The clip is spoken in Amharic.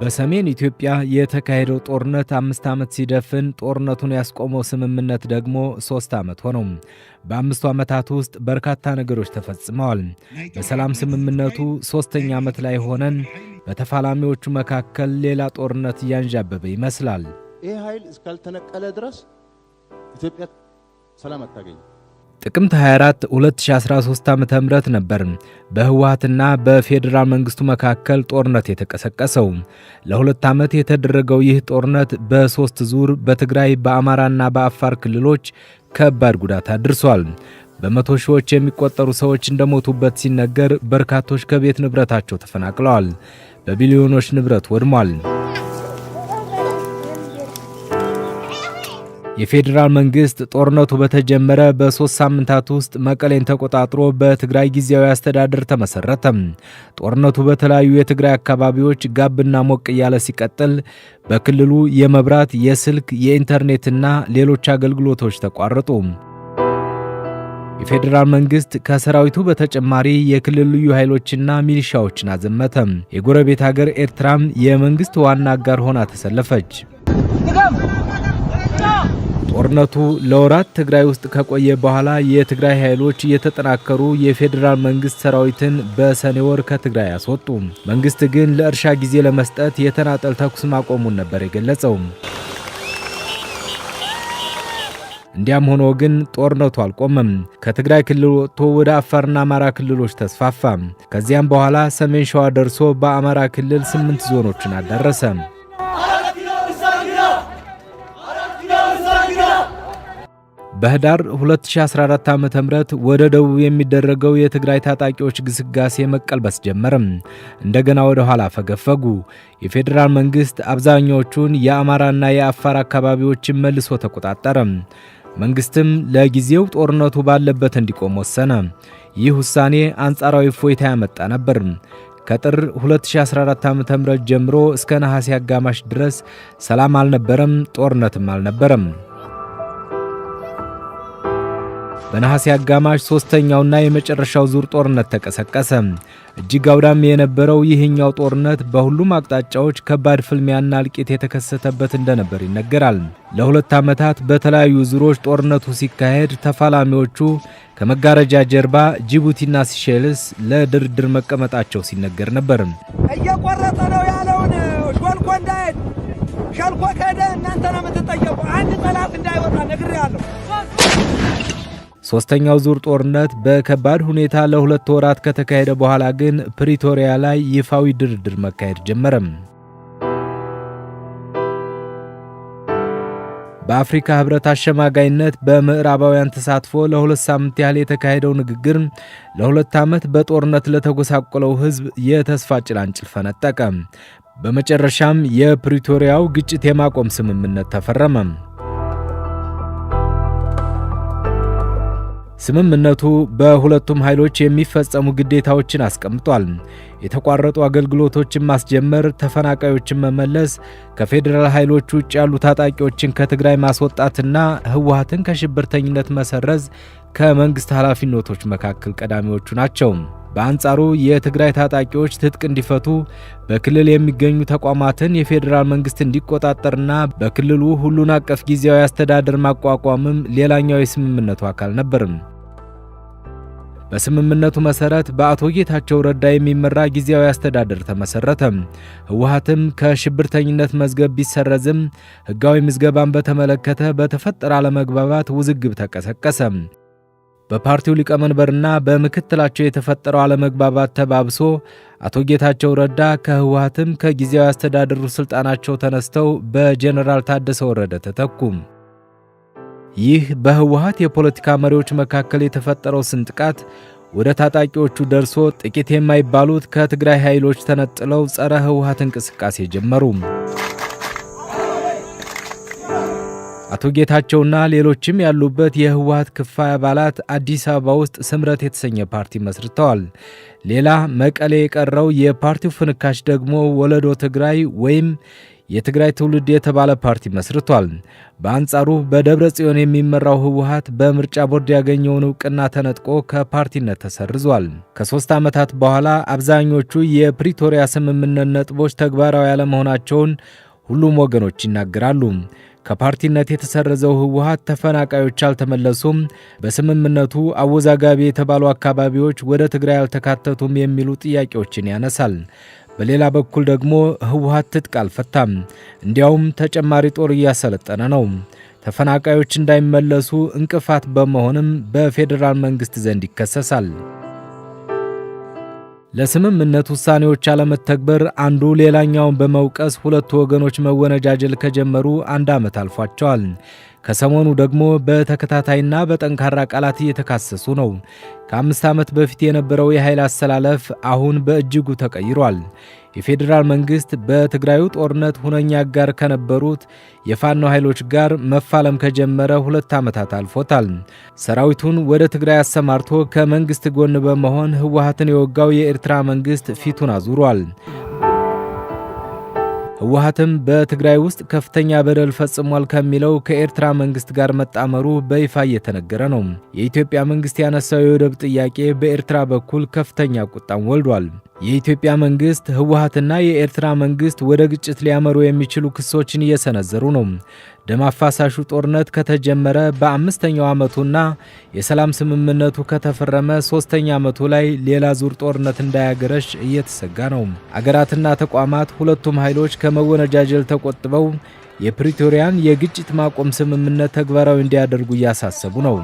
በሰሜን ኢትዮጵያ የተካሄደው ጦርነት 5 ዓመት ሲደፍን ጦርነቱን ያስቆመው ስምምነት ደግሞ 3 ዓመት ሆነው። በ5ቱ ዓመታት ውስጥ በርካታ ነገሮች ተፈጽመዋል። በሰላም ስምምነቱ ሦስተኛ ዓመት ላይ ሆነን በተፋላሚዎቹ መካከል ሌላ ጦርነት እያንዣበበ ይመስላል። ይህ ኃይል እስካልተነቀለ ድረስ ኢትዮጵያ ሰላም አታገኝም። ጥቅምት 24 2013 ዓ.ም ነበር በህወሓትና በፌዴራል መንግስቱ መካከል ጦርነት የተቀሰቀሰው። ለ2 ዓመት የተደረገው ይህ ጦርነት በሦስት ዙር በትግራይ፣ በአማራና በአፋር ክልሎች ከባድ ጉዳት አድርሷል። በመቶ ሺዎች የሚቆጠሩ ሰዎች እንደሞቱበት ሲነገር፣ በርካቶች ከቤት ንብረታቸው ተፈናቅለዋል። በቢሊዮኖች ንብረት ወድሟል። የፌዴራል መንግስት ጦርነቱ በተጀመረ በ3 ሳምንታት ውስጥ መቀሌን ተቆጣጥሮ በትግራይ ጊዜያዊ አስተዳደር ተመሰረተ። ጦርነቱ በተለያዩ የትግራይ አካባቢዎች ጋብና ሞቅ እያለ ሲቀጥል በክልሉ የመብራት፣ የስልክ፣ የኢንተርኔትና ሌሎች አገልግሎቶች ተቋረጡ። የፌዴራል መንግስት ከሰራዊቱ በተጨማሪ የክልል ልዩ ኃይሎችና ሚሊሻዎችን አዘመተ። የጎረቤት ሀገር ኤርትራም የመንግስት ዋና አጋር ሆና ተሰለፈች። ጦርነቱ ለወራት ትግራይ ውስጥ ከቆየ በኋላ የትግራይ ኃይሎች እየተጠናከሩ የፌዴራል መንግስት ሰራዊትን በሰኔ ወር ከትግራይ አስወጡ። መንግስት ግን ለእርሻ ጊዜ ለመስጠት የተናጠል ተኩስ ማቆሙን ነበር የገለጸው። እንዲያም ሆኖ ግን ጦርነቱ አልቆመም። ከትግራይ ክልል ወጥቶ ወደ አፋርና አማራ ክልሎች ተስፋፋ። ከዚያም በኋላ ሰሜን ሸዋ ደርሶ በአማራ ክልል ስምንት ዞኖችን አዳረሰ። በህዳር 2014 ዓ.ም ወደ ደቡብ የሚደረገው የትግራይ ታጣቂዎች ግስጋሴ መቀልበስ ጀመረም። እንደገና ወደ ኋላ ፈገፈጉ። የፌዴራል መንግስት አብዛኛዎቹን የአማራና የአፋር አካባቢዎችን መልሶ ተቆጣጠረ። መንግስትም ለጊዜው ጦርነቱ ባለበት እንዲቆም ወሰነ። ይህ ውሳኔ አንጻራዊ እፎይታ ያመጣ ነበር። ከጥር 2014 ዓ.ም ጀምሮ እስከ ነሐሴ አጋማሽ ድረስ ሰላም አልነበረም፣ ጦርነትም አልነበረም። በነሐሴ አጋማሽ ሶስተኛውና የመጨረሻው ዙር ጦርነት ተቀሰቀሰ። እጅግ አውዳሚ የነበረው ይህኛው ጦርነት በሁሉም አቅጣጫዎች ከባድ ፍልሚያና እልቂት የተከሰተበት እንደነበር ይነገራል። ለ2 ዓመታት በተለያዩ ዙሮች ጦርነቱ ሲካሄድ ተፋላሚዎቹ ከመጋረጃ ጀርባ ጅቡቲና ሲሼልስ ለድርድር መቀመጣቸው ሲነገር ነበር። እየቆረጠ ነው ያለውን ሾልኮ እንዳይሄድ፣ ሾልኮ ከሄደ እናንተ ነው የምትጠየቁ። አንድ ጠላት እንዳይወጣ ነግሬሃለሁ። ሶስተኛው ዙር ጦርነት በከባድ ሁኔታ ለ2 ወራት ከተካሄደ በኋላ ግን ፕሪቶሪያ ላይ ይፋዊ ድርድር መካሄድ ጀመረም። በአፍሪካ ሕብረት አሸማጋይነት በምዕራባውያን ተሳትፎ ለ2 ሳምንት ያህል የተካሄደው ንግግር ለ2 ዓመት በጦርነት ለተጎሳቆለው ሕዝብ የተስፋ ጭላንጭል ፈነጠቀ። በመጨረሻም የፕሪቶሪያው ግጭት የማቆም ስምምነት ተፈረመ። ስምምነቱ በሁለቱም ኃይሎች የሚፈጸሙ ግዴታዎችን አስቀምጧል። የተቋረጡ አገልግሎቶችን ማስጀመር፣ ተፈናቃዮችን መመለስ፣ ከፌዴራል ኃይሎች ውጭ ያሉ ታጣቂዎችን ከትግራይ ማስወጣትና ህወሓትን ከሽብርተኝነት መሰረዝ ከመንግስት ኃላፊነቶች መካከል ቀዳሚዎቹ ናቸው። በአንጻሩ የትግራይ ታጣቂዎች ትጥቅ እንዲፈቱ፣ በክልል የሚገኙ ተቋማትን የፌዴራል መንግስት እንዲቆጣጠርና በክልሉ ሁሉን አቀፍ ጊዜያዊ አስተዳደር ማቋቋምም ሌላኛው የስምምነቱ አካል ነበር። በስምምነቱ መሰረት በአቶ ጌታቸው ረዳ የሚመራ ጊዜያዊ አስተዳደር ተመሰረተ። ህወሓትም ከሽብርተኝነት መዝገብ ቢሰረዝም ህጋዊ ምዝገባን በተመለከተ በተፈጠረ አለመግባባት ውዝግብ ተቀሰቀሰ። በፓርቲው ሊቀመንበርና በምክትላቸው የተፈጠረው አለመግባባት ተባብሶ አቶ ጌታቸው ረዳ ከህወሓትም ከጊዜያዊ አስተዳደሩ ስልጣናቸው ተነስተው በጀነራል ታደሰ ወረደ ተተኩ። ይህ በህወሓት የፖለቲካ መሪዎች መካከል የተፈጠረው ስንጥቃት ወደ ታጣቂዎቹ ደርሶ ጥቂት የማይባሉት ከትግራይ ኃይሎች ተነጥለው ጸረ ህወሓት እንቅስቃሴ ጀመሩ። አቶ ጌታቸውና ሌሎችም ያሉበት የህወሓት ክፋይ አባላት አዲስ አበባ ውስጥ ስምረት የተሰኘ ፓርቲ መስርተዋል። ሌላ መቀሌ የቀረው የፓርቲው ፍንካች ደግሞ ወለዶ ትግራይ ወይም የትግራይ ትውልድ የተባለ ፓርቲ መስርቷል። በአንጻሩ በደብረ ጽዮን የሚመራው ህወሓት በምርጫ ቦርድ ያገኘውን እውቅና ተነጥቆ ከፓርቲነት ተሰርዟል። ከ3 ዓመታት በኋላ አብዛኞቹ የፕሪቶሪያ ስምምነት ነጥቦች ተግባራዊ ያለመሆናቸውን ሁሉም ወገኖች ይናገራሉ። ከፓርቲነት የተሰረዘው ህወሓት ተፈናቃዮች አልተመለሱም፣ በስምምነቱ አወዛጋቢ የተባሉ አካባቢዎች ወደ ትግራይ አልተካተቱም የሚሉ ጥያቄዎችን ያነሳል። በሌላ በኩል ደግሞ ህወሓት ትጥቅ አልፈታም፣ እንዲያውም ተጨማሪ ጦር እያሰለጠነ ነው። ተፈናቃዮች እንዳይመለሱ እንቅፋት በመሆንም በፌዴራል መንግስት ዘንድ ይከሰሳል። ለስምምነት ውሳኔዎች አለመተግበር አንዱ ሌላኛውን በመውቀስ ሁለቱ ወገኖች መወነጃጀል ከጀመሩ አንድ ዓመት አልፏቸዋል። ከሰሞኑ ደግሞ በተከታታይና በጠንካራ ቃላት እየተካሰሱ ነው። ከ5 ዓመት በፊት የነበረው የኃይል አሰላለፍ አሁን በእጅጉ ተቀይሯል። የፌዴራል መንግስት በትግራዩ ጦርነት ሁነኛ አጋር ከነበሩት የፋኖ ኃይሎች ጋር መፋለም ከጀመረ 2 ዓመታት አልፎታል። ሰራዊቱን ወደ ትግራይ አሰማርቶ ከመንግስት ጎን በመሆን ህወሓትን የወጋው የኤርትራ መንግስት ፊቱን አዙሯል። ህወሓትም በትግራይ ውስጥ ከፍተኛ በደል ፈጽሟል ከሚለው ከኤርትራ መንግስት ጋር መጣመሩ በይፋ እየተነገረ ነው። የኢትዮጵያ መንግስት ያነሳው የወደብ ጥያቄ በኤርትራ በኩል ከፍተኛ ቁጣም ወልዷል። የኢትዮጵያ መንግስት፣ ህወሓትና የኤርትራ መንግስት ወደ ግጭት ሊያመሩ የሚችሉ ክሶችን እየሰነዘሩ ነው። ደም አፋሳሹ ጦርነት ከተጀመረ በአምስተኛው ዓመቱና የሰላም ስምምነቱ ከተፈረመ ሶስተኛ ዓመቱ ላይ ሌላ ዙር ጦርነት እንዳያገረሽ እየተሰጋ ነው። አገራትና ተቋማት ሁለቱም ኃይሎች ከመወነጃጀል ተቆጥበው የፕሪቶሪያን የግጭት ማቆም ስምምነት ተግባራዊ እንዲያደርጉ እያሳሰቡ ነው።